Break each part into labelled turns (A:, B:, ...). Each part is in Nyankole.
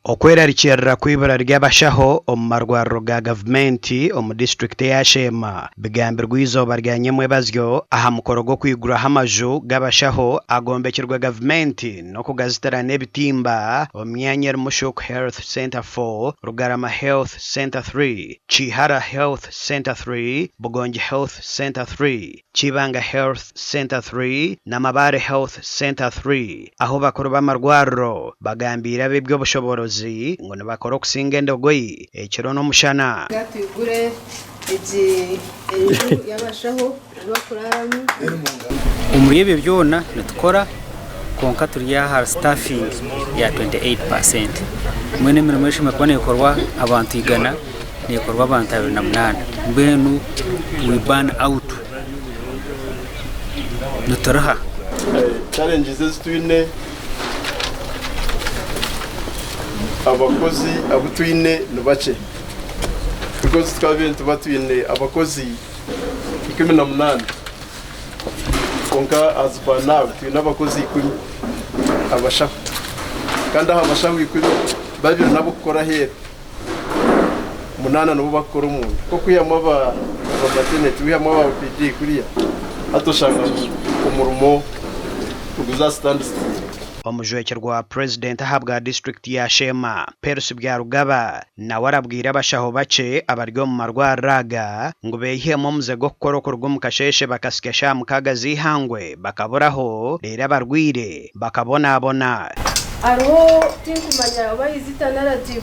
A: Okwerarikirira kw'eibura ry'abashaho omu marwariro ga gavumenti omu disiturikiti eya Sheema bigambirwe eizooba rya nyamwebazyo aha mukoro gw'okwiguraho amaju g'abashaho agombekirwe gavumenti n'okugazitira n'ebitimba omu myanya erimu Shook Health Centre 4, Rugarama Health Centre 3, Kihara Health Centre 3, Bugongi Health Centre 3. Kibanga Health Centre 3 na Mabare Health Centre 3 ahu bakuru b'amarwariro bagambiire ab'eby'obushoboorozi ngu nibakora okusinga endogoyi ekiro n'omushana.
B: Reka twigure egi enju y'abashaho ahu barikuraaramu.
C: Omuri ebyo byona nitukora kwonka turi aha staffing ya 28%. Mbwenu emirimo eshemereire kuba nekorwa abantu igana nekorwa abantu 28. Mbwenu we burn out. Nituriha.
D: Challenges ezi twine, abakozi abu twine ni bakye because twabaire nituba twine abakozi 18 kwonka as per now twine abakozi 10 abashaho kandi aha bashaho 10 babiri n'abokukora aheeru. Munaana nibo bakukora omunda. Nk'okwihamu aba maternity, wihamu aba OPD kuriya, hati oshanga ngu omurimo niguza aha stand still.
A: Omujwekyerwa wa Purezidenti ahabwa disiturikiti ya Sheema, Percy Byarugaba nawe arabwire abashaho bakye abari omu marwariro aga ngu beihemu omuze gw'okukora okuruga omu kasheeshe bakasya shaaha mukaaga z'eihangwe bakaburaho reero abarwaire bakabonabona.
B: Hariho tinkumanya oba is it a narrative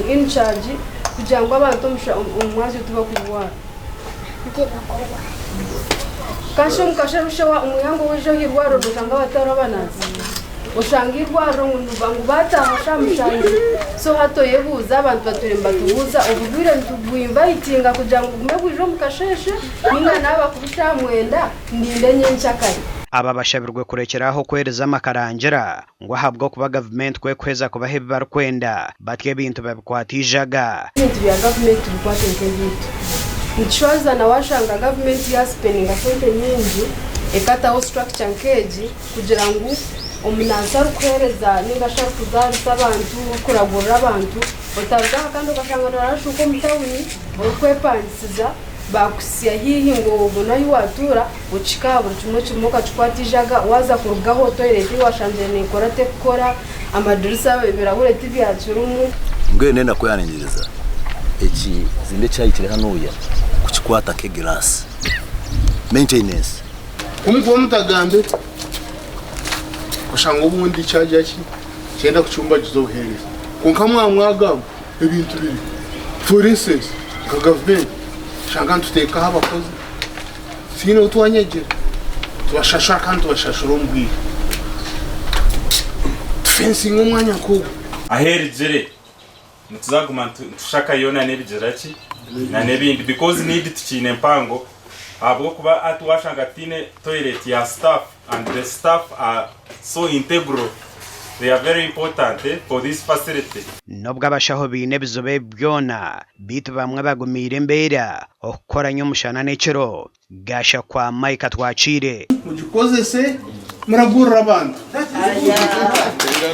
B: in charge kugira ngu abantu omu mwazyo tibakurwara. Kasha omu kasharusha omwihangwe waija aha irwariro noshanga batariho abanansi. Oshanga eirwariro ngu ngu bataaha shaaha mushanju so hati oyebuuza abantu batwire nibatubuuza oburwaire nitubwinvayitinga kugira ngu bugume bwije omu kasheeshe ninga naaba kubi shaaha mwenda ndinde nyenkyakare.
A: Aba bashabirwe kurekyera aho kwereza amakarangira ngu ahabw'okuba gavumenti ku ekuheza kubaha ebi barikwenda batyo ebintu babikwata eijaga.
B: Ebintu bya gavumenti tubikwate nk'ebyaitu. Nikishwazana washanga gavumenti yasipendinga sente nyingi ekataho structure nk'egi kugira ngu omunansi arikuheereza ninga shi arikuzaarisa abantu, orikuragurira abantu otaruga aha kandi okashanga norashuuka omu tawuni orikwepangisiza baakuhitsya haihi ngu obone ahu waatuura. Okika buri kimwe kimwe okakikwata eijaga, waaza kurugaho toilet ei waashangire neekora tekukora, amadirisa ebirahure tibyakirimu.
E: Mbwenu nenda kwehanangiriza ekizimbe ekyahikire hanuya kukikwata nk'egiraasi. Maintenance.
F: Ku mukuba mutagambire, oshanga obundi kyagira ki, kyenda kucumbagiza obuheereza. Kwonka mwaba mwagamba, ebintu biri. For instance, nka gavumenti, oshanga nituteekaho abakozi. Tihaine ou twanyegyera, tubashashura kandi tubashashura omu bwire. Tufensinga omwanya nk'ogwo.
G: Ahu erugire nituza kuguma nitushakayo na n'ebigira ki na n'ebindi because need tukiine mpango ahabw'okuba hati washanga tutaine toilet ya staff and the staff are so integral they are very important for this facility.
A: N'obu abashaho baine ebizibu ebi byona, beitu bamwe bagumiire embeera okukora nyomushana n'ekiro. Gashakwa Micah Twakiire.
F: Mugikozese muragurira abantu.